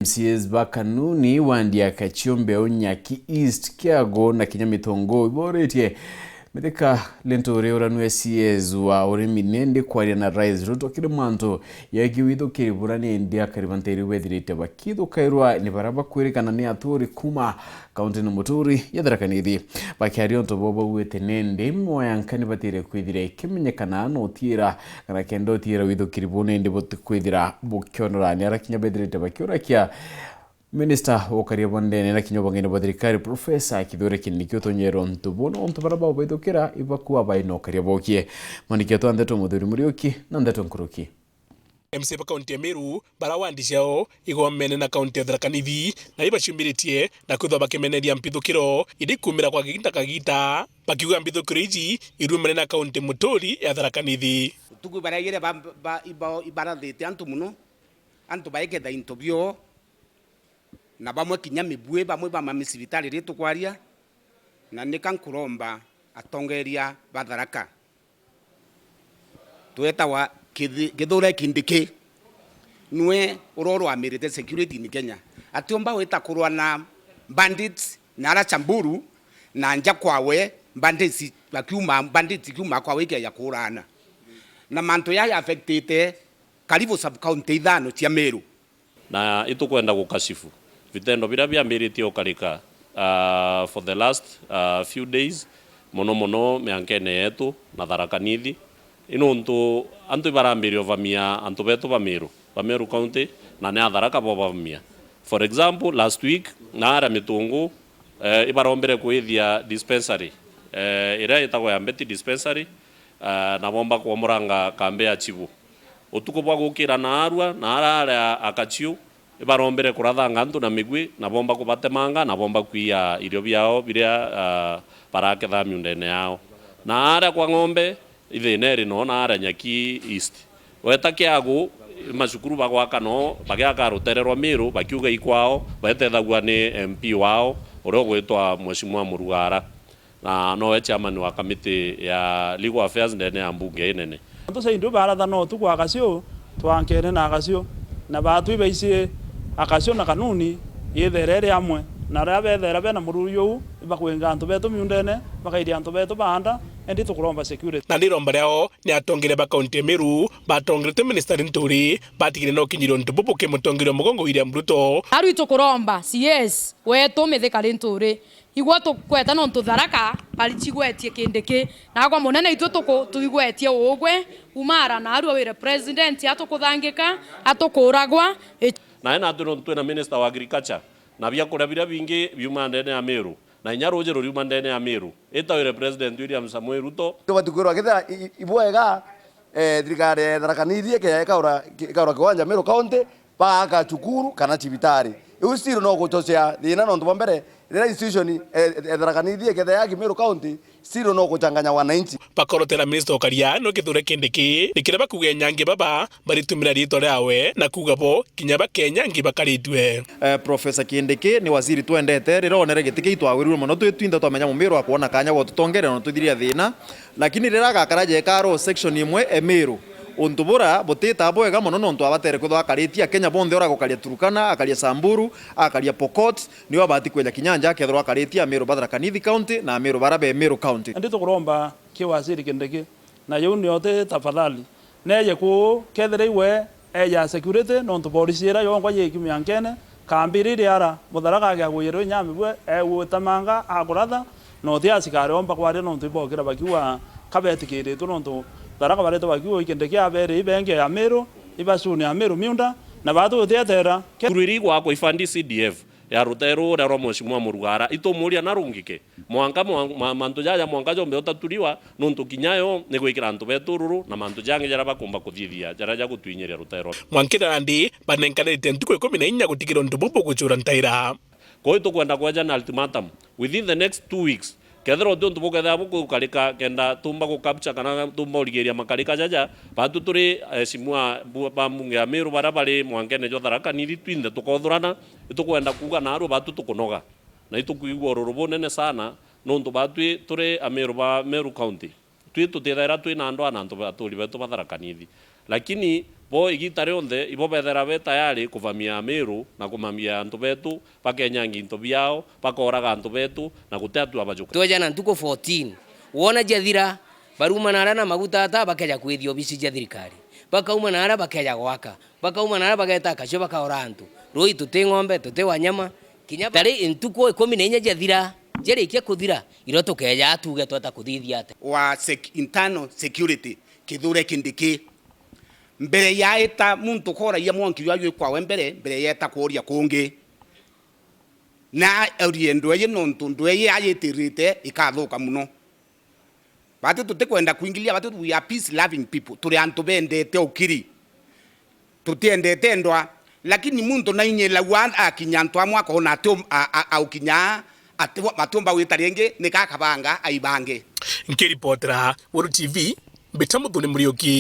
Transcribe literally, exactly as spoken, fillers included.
M C As ba Kanuni, wandi ya Kachiombe, Unyaki East, Kiagu na kinya Mitungu iboritie Mithika Linturi uria nwe C S wa urimi nendi kwaria na Rais Ruto kiri mantu yegi withukiri bura nendi akari ba nteere bethirite bakithukairwa ni bara bakwirikana ni aturi kuma kaunti ni muturi ya Tharaka Nithi. Bakiaria untu bo baugite nendi mwa ya nka ni batire kwithira ikimenyekana na utiira kana kenda utiira withukiri bu nendi butikwithira bukionora ni ara kinya bethirite bakiurakia Minista wa ukaria bwa ndene na kinya ubang'ene bwa thirikari, Profesa Kithure Kindiki, utonyerwa untu buna untu bara baubithukira ibakua baina ukaria bokie. Mwandiki wetu wa ndeto Muthuri Muriuki na ndeto nkuruki. M C A ba kaunti ya Meru bara wandi ciao igomene na kaunti ya Tharaka Nithi na ibaciumbiritie na kwithwa bakimeneria mpithukiro iri kumira kwa kagita kagita, bakiuga mpithukiro iji irumene na kaunti muturi ya Tharaka Nithi. Utuku baraigire ba- ba- iba- ibarathite antu muno, antu baiketha into bio, na bamwe kinya mibui, bamwe bama micibitari ri tukwaria, na nika nkuromba atongeria ba Tharaka, twetawa Kithi- Kithure Kindiki, nwe urorwamirite security in Kenya, atiumba wita kurwa na bandits na ara Samburu na nja kwawe, bandits bakiuma, bandits kiuma kwawe ikeja kurana, na mantu yaya affectite karibu sub county ithano cia Meru. Na itukwenda gukashifu vitendo biria biambiritie ukarika, ah, for the last, ah, few days, mono mono miankene yetu na Tharaka Nithi. Ni nuntu antu ibarambiria uvamia antu betu ba Meru, ba Meru County, na ni Atharaka bo bavamia. For example, last week, na aria Mitungu, eh, ibarombere kwithia dispensary, eh, iria itagwa ya Mbeti Dispensary, eh, na bomba kwomoranga kambi ya Chibu. Utuku bwa gukira naarua, na ara aria Akachiu, ibarombere kurathanga antu na migui, na bomba kubatemanga, na bomba kwiya irio biao biria, ah, baraketha miundene yao. Na aria kwa ng'ombe, ithina iri no, na aria Nyaki East. Weta Kiagu, macukuru bagwaka no, bagiaka rutere rwa Miru, bakiuga ikwao, betethagua ni M P wao, uria ugwitwa Mheshimiwa Murugara. Na nowe chairman wa kamiti ya legal affairs ndene ya mbunge inene. Antu saindu baratha no tu kwa Akacio, twankene na Akacio, na batwi baisi Akacio na Kanuni ithere iri amwe, na ria bethera bena mururu uu, ibakwinga antu betu miundene, bakairia antu betu baanda, endi tukuromba security. Na ni iromba riao ni atongeria ba kaunti ya Meru batongeretwe Minister Linturi batigire no kinyire untu bubu ki mutongeria mugongo William Ruto. Aru itukuromba C S wetu Mithika Linturi, igwe tukweta nontu Tharaka bari cigwetie Kindiki. Nagwa munene itwe tuku- tuigwetie ugwe, umara na arua wire president atukuthangika, atukuragwa. I- Nae natwi nontu twina minister wa agriculture, na biakuria biria bingi biuma ndene ya Meru, na inya ruuji ruriuma ndene ya Meru, itawire president William Samoei Ruto. Tubati kwirwa kethira i- i- ibwega, eh, thirikari ya Tharaka Nithi ikeja ikaura- ikaura kiwanja Meru County, baaka cukuru kana cibitari. Iu still no guchochea thina nontu bwa mbere, riria institution, eh, eh, Tharaka Nithi iketha yaki Meru County, still no guchanganya wananchi. Bakorotera minista ukaria no Kithure Kindiki, ni kiria bakuga enyangi baba baritumira riitwa riawe na kuuga bo kinya bakenyangi bakaritue. Eh, Professor Kindiki ni waziri twendete, riria onere giti kiu twagwirirwe mono twi twinthe twamenya Mumiru akwona kanya gwa tutongere na tuthiria thina. Lakini riria agakara jekaro section imwe e Meru, untu bura butita bwega mono nontu abatere kwithirwa akaritie Akenya bonthe uria agukaria Turkana, akaria Samburu, akaria Pokot, niwe abati kweja kinya nja akethirwa akaritie Ameru ba Tharaka Nithi County na Ameru bara be Meru County. Indi tukuromba ki waziri Kindiki, na yuu nio ti tafadhali. Neje kuu, kethira iwe eja security, nontu borisi iria yonkwa yi miankene, kambi iria iri ara, Mutharaka agia kuyirwa inya mibue, egutamanga, akuratha, na uti asikari omba kwaria nontu ibokira bakiuga kabetikiritwe nontu Tharaka baretwe bakiuga ikindi kia beri ibenge ya Meru, ibacune ya Meru miunda, na batu utietera. Ke- Kuru iri igwakwa ifandi C D F ya ruteru uria rwa Mheshimiwa Murugara, itumuria na rungike. Mwanka mwa-, ma-, mantu jaja mwanka jombe utaturiwa, nontu kinya yo ni gwikira antu betu ururu na mantu jangi jaria bakumba kuthithia, jaria ja gutwinyiria ruteru. Mwankira nandi banenkanirite ntuku ikumi na inya gutigira untu bubu gucura ntaira. Kwou tukwenda kweja na ultimatum within the next two weeks. Kethira uti untu bukethira bukukarika kenda tumba gu capture kana tumba urigiria makarika jaja, batu turi, eh, Mheshimiwa bu-, ba mbunge ya Meru baria bari mwankene jwa Tharaka Nithi twinthe tukothurana, itukwenda kuuga naarua batu tukunoga. Na itukwigua ururu bunene sana, nontu batwi turi Ameru ba Meru County. Twi tutithaira twi na ndwaa na antu ba aturi betu ba Tharaka Nithi. Lakini Bo igita rionthe ibo bethera be tayari kuvamia Amiru na kumamia antu betu, bakenyangia into biao, bakooraga antu betu, na guti atua bajuka. Tweja na ntuku fourteen, wona jathira, baruma na aria na maguta ata bakeja kwithia obisi ja thirikari, bakauma na aria bakeja gwaka, bakauma na aria bageta akacio bakaora antu. Rui tuti ng'ombe, tuti wanyama, kinya tari ntuku ikumi na inya jathira, jarikia kuthira, iro tukeja tuge tweta kuthithia ata. Wa sec-, internal security, Kithure Kindiki. Mbere yaeta muntu kooragia mwanki jwa jwi kwawe mbere, mbere yaeta kworia kungi. Na aurie ndweye nontu ndweye ayitirite ikathuka muno. Bati tutikwenda kuingilia batu, we are peace loving people. Turi antu bendete ukiri. Tutiendete ndwa. Lakini muntu nainyilagua akinya antu amwe akona ati um-, a-, a-, aukinya ati bo-, batiumba gwita ringi, nika akabanga aibange. Nkiripotera Weru T V, mbita Muthuri Muriuki.